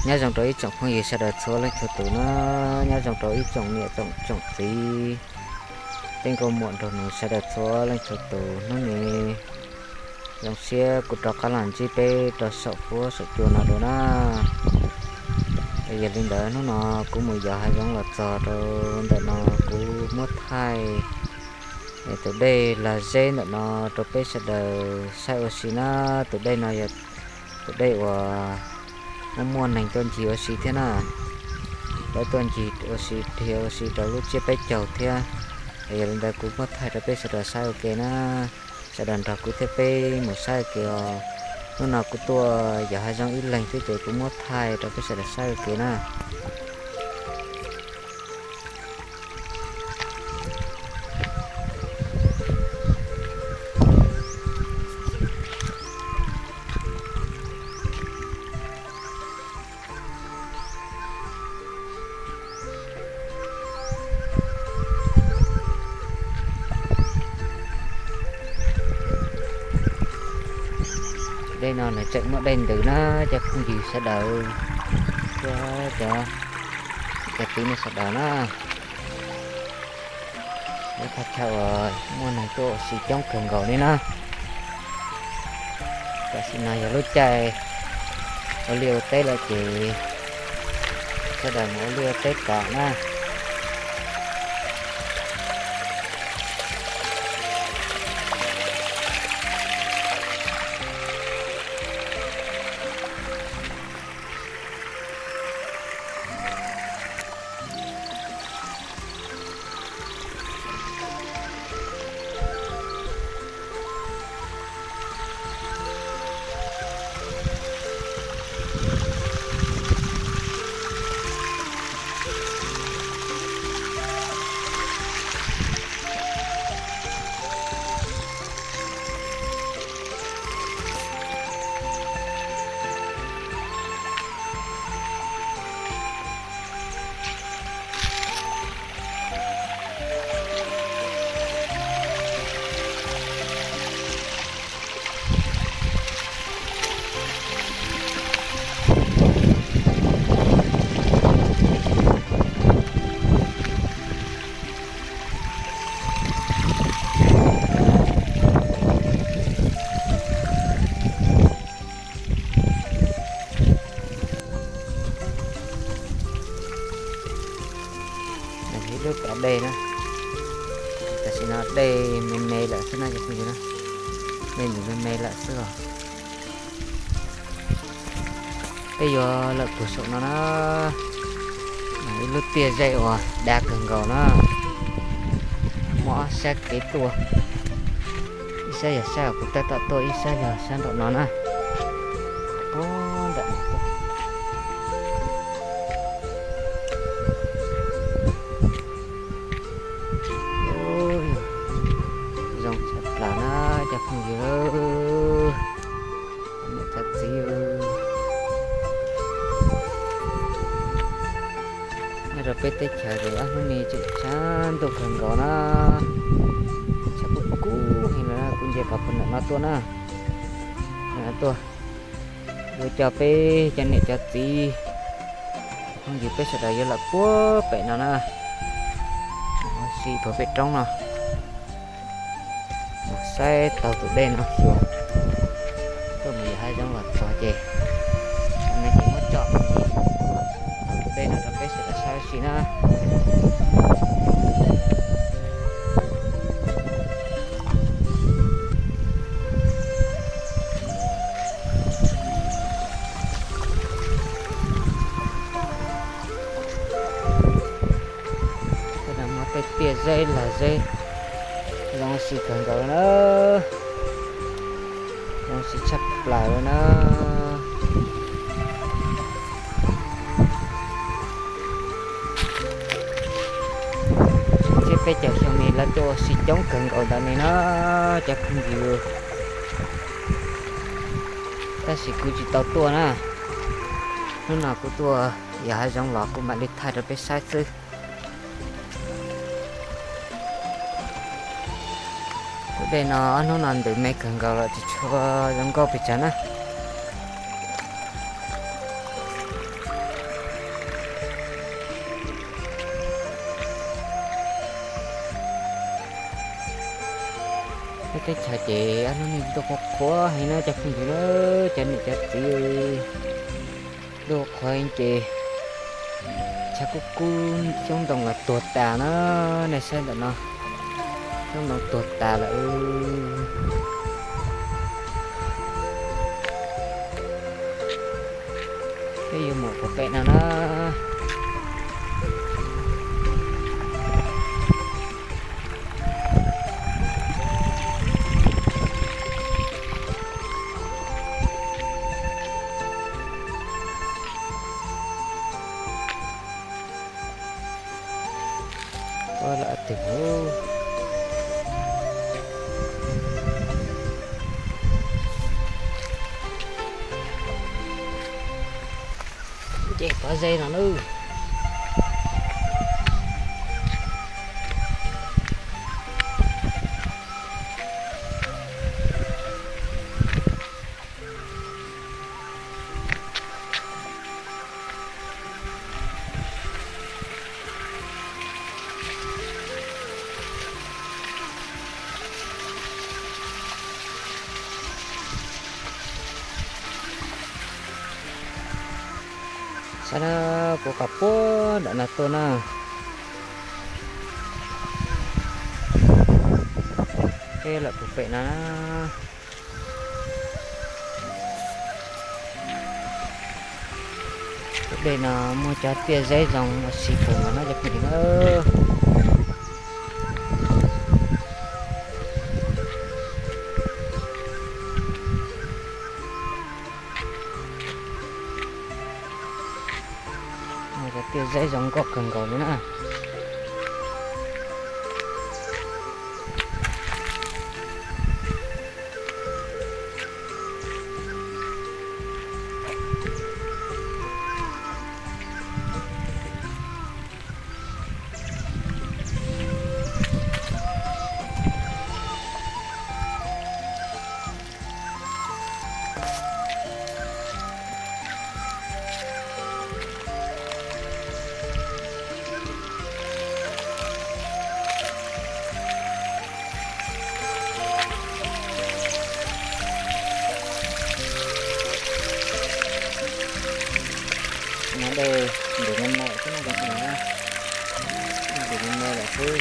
Nyob zoo rau ib tsoom phooj ywg sawv daws txhua leej txhua tus na, nyob zoo rau ib tsoom niam tsoom txiv, tej nkauj muam nraug nus sawv daws txhua leej txhua tus. Hnub no zoo siab kuv rov qab los ntsib peb rau saum huab saum cua no dua na. Yog li ntawd hnub no kuv mus yos hav zoov los txog rau ntawm no, kuv muab thaij tus dej lag zeb ntawm no rau peb sawv daws saib ua si na. Tus dej no yog tus dej uas muaj muaj neeg tuaj ncig ua si thiab na. Lawv tuaj ncig ua si, dhia ua si rau lub tsiab peb caug thiab. Yog li ntawd kuv muab thaij rau peb sawv daws saib ua ke na. Sawv daws nrog kuv thiab peb mus saib ua ke os. Hnub no kuv tuaj yos hav zoov ib leeg xwb ces kuv muab thaij rau peb sawv daws saib ua ke na. Dej no nws tseem muaj dej ntws na cov phooj ywg sawv daws thiab cov, cov txiv neej sawv daws na. Lub thaj chaw uas muaj neeg tuaj ua si coob kawg nkaus li na. Tam sim no yog lub caij ua liaj ua teb lawm ces sawv daws mus ua liaj ua teb tom na. Ib lub pas dej na, tam sim no dej me me lawm xwb na cov phooj ywg na, dej nws me me lawm xwb os. Peb yuav lawm puag saum no na, ib lub tiaj zeb uas dav kawg nkaus na, muaj ob sab kev tuaj, ib sab yog sab uas kuv tab tom tuaj, ib sab yog sab nraum no na. Puag nram no tuaj. Zoo tshaj plaws na cov phooj ywg, niam cov txiv. Nyob rau peb teb chaws ces ob hnub no tseem tshav ntuj kawg nkaus na, tshav kub kub heev lawm na, kuv ntsia pom puag nram no tuaj na, nram no tuaj. Yuav coj peb cov niam cov txiv, phooj ywg peb sawv daws yuav lawm puag pem no na, ua si puag pem roob no, mus saib taug tus dej no xyuas, tuaj mus yos hav zoov los txog ces, no ces muab tso taug tus dej no rau peb sawv daws saib ua si na. Tej no muaj tej tiaj zeb lag zeb, zoo ua si kawg nkaus na, zoo ua si tshaj plaws li na. Tsiab peb caug xyoo ni lawv tuaj ua si coob kawg nkaus ntawd ni na cov phooj ywg, tab sis kuv tsis tau tuaj na. Hnub no kuv tuaj yos hav zoov los kuv mam li thaij rau peb saib xwb. Tus dej no ob hnub no ntws me kawg nkaus lawm tsis tshua zoo nkauj pes tsawg na. Teb chaws ces ob hnub no ntuj qhuav qhuav heev na cov phooj ywg na, cov niam cov txiv, ntuj qhuav heev ces tshav kub kub, xyoob ntoo los tuag tas na. Nej saib ntawm no, xyoob ntoo tuag tas lawm. Peb yuav mus puag pem no na. Ua lawm twg, nce pob zeb no nawb. Saib na, kuv qab puag nram no tuaj na. Peb lawm puag pem no na. Tus dej no muaj cov tiaj zeb zoo ua si kawg nkaus na cov phooj ywg na. Cov tiaj zeb zoo nkauj kawg nkaus li na. No dej ntim me me xwb na cov phooj ywg na. Ntim me me lawm xwb.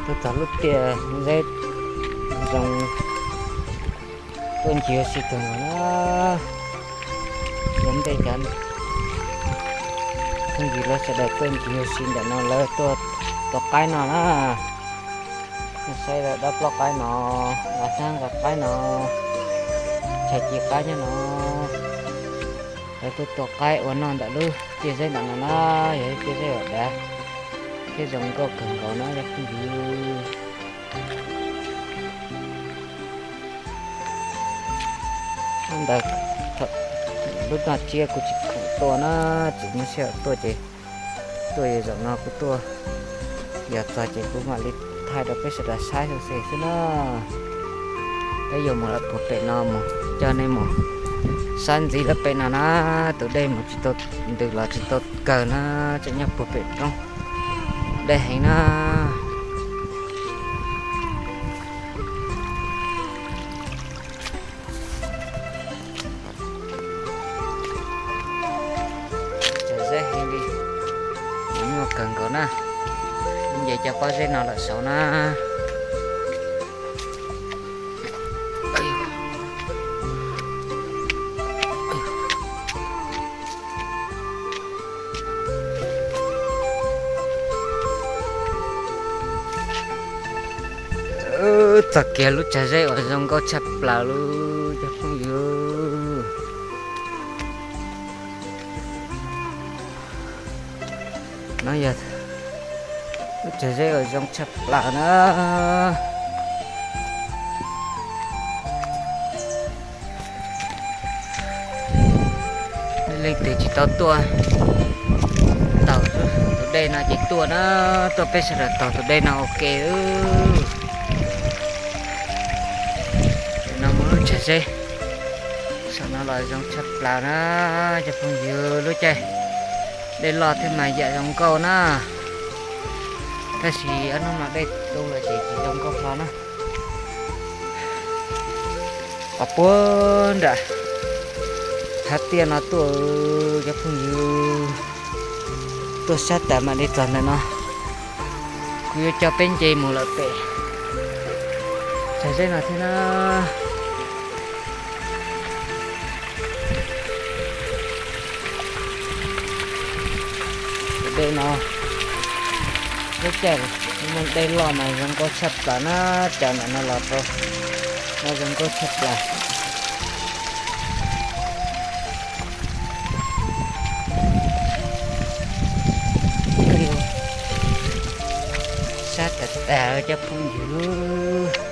Tuaj txog lub tiaj zeb zoo tuaj ncig ua si kawg nkaus na. Yog ntej cov phooj ywg lawv sawv daws tuaj ncig ua si ntawm no lawv tuaj tua qaib no na. Nej saib lawv dob plaub qaib no, lawv hnab nqa qaib no, chaw ci qaib nyob no. Lawv tuaj tua qaib ua noj ntawm lub tiaj zeb ntawm no na, yog ib tiaj zeb uas dav thiab zoo nkauj kawg nkaus na cov phooj ywg. Hnub ntawd lub noj tsiab kuv tsis khoom tuaj na, tsis muaj sij hawm tuaj ces tuaj zaum no kuv tuaj, yog txog ces kuv mam li thaij rau peb sawv daws saib xwb xwb na. Peb yuav mus lawm puag pem no mus coj nej mus saib ntxiv lawm pem no na. Tus dej mus tsis tau, ntws los tsis tau kawg na, tseem nyob puag pem roob, dej heev na. Cov zeb heev li, nyuaj kawg nkaus na. Nce cov pob zeb no lawm saud na. Txog kiag lub tsag zeb uas zoo nkauj tshaj plaws lub cov phooj ywg. No yog lub tsag zeb uas zoo tshaj plaws na. Leej twg tsis tau tuaj taug tus dej no ces tuaj na, tuaj peb sawv daws taug tus dej no ua ke. No muaj lub tsag zeb Saum no los zoo tshaj plaws na cov phooj ywg, lub caij dej loj thiab mas yam zoo nkauj na. Tab sis ob hnub no dej tu lawm ces tsis zoo nkauj hlo na. Qhov puag nram hav tiaj no tuaj cov phooj ywg, tuaj sab tas mam li txog ntawm no. Kuv yuav coj peb nce mus lawm pem tsav zeb no thiab na. Dej no, lub caij dej loj mas zoo nkauj tshaj plaws na, cov ntawm no los rau no zoo nkauj tshaj plaws. Sab tas tas cov phooj ywg.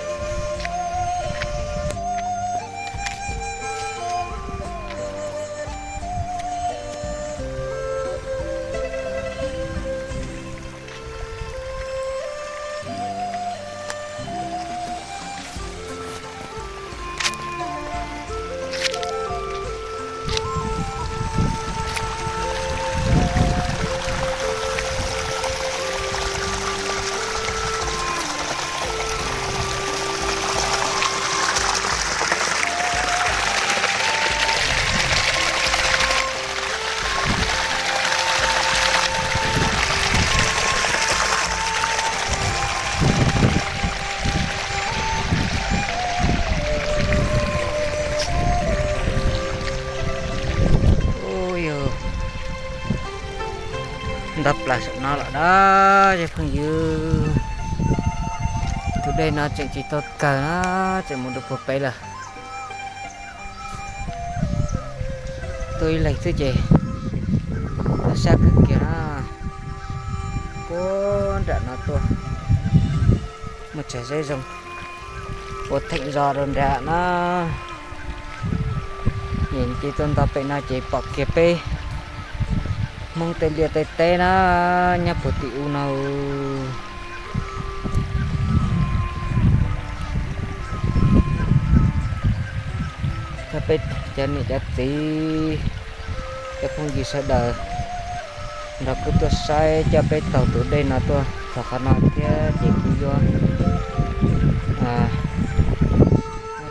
Ub, yog nto plaws saum no lawm na cov phooj ywg. Tus dej no tseem tsis tau kawg na, tseem mus dua puag pem lawm. Tuaj ib leeg xwb ces tuaj sab kawg kiag na. Puag nram no tuaj muaj tsav zeb zoo ua theem zos rau nram na. Nim ces tuaj nto pem no ces pom kiag peb Hmoob tej liaj tej teb na, nyob puag tim u no. Thov peb cov niam cov txiv, cov phooj ywg sawv daws nrog kuv tuaj saib, coj peb taug tus dej no tuaj txog qhov no thiab ces kuv yuav muab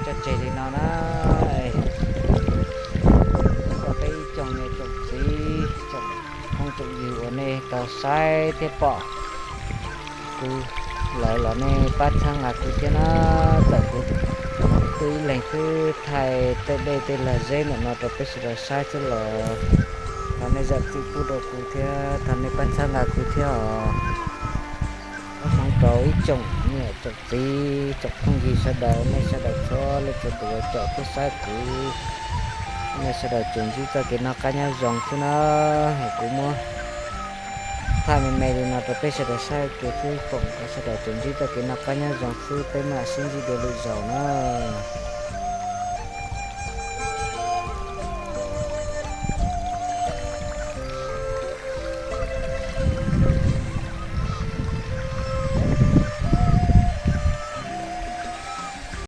tso tseg li no na. Thov peb ib tsoom niam tsoom txiv, tsoom phooj tsoom ywg uas nej tau saib thiab pom kuv lawm los nej pab txhawb nqa kuv thiab na. Txawm kuv tuaj ib leeg xwb, thaij tej dej tej lag zeb ntawm no rau peb sawv daws saib xwb los thov nej zam txim pub rau kuv thiab thov nej pab txhawb nqa kuv thiab os. Hmoov rau ib tsoom niam tsoom txiv, tsoom phooj ywg sawv daws, nej sawv daws txhua leej txhua tus uas caum thiab saib kuv, nej sawv daws tsuas ntsib txoj kev noj qab nyob zoo xwb na. Es kuv muab thaij me me li no rau peb sawv daws saib kev xwb, foom kom sawv daws tsuas ntsib txoj kev noj qab nyob zoo xwb, peb mam sib ntsib dua lwm zaus na.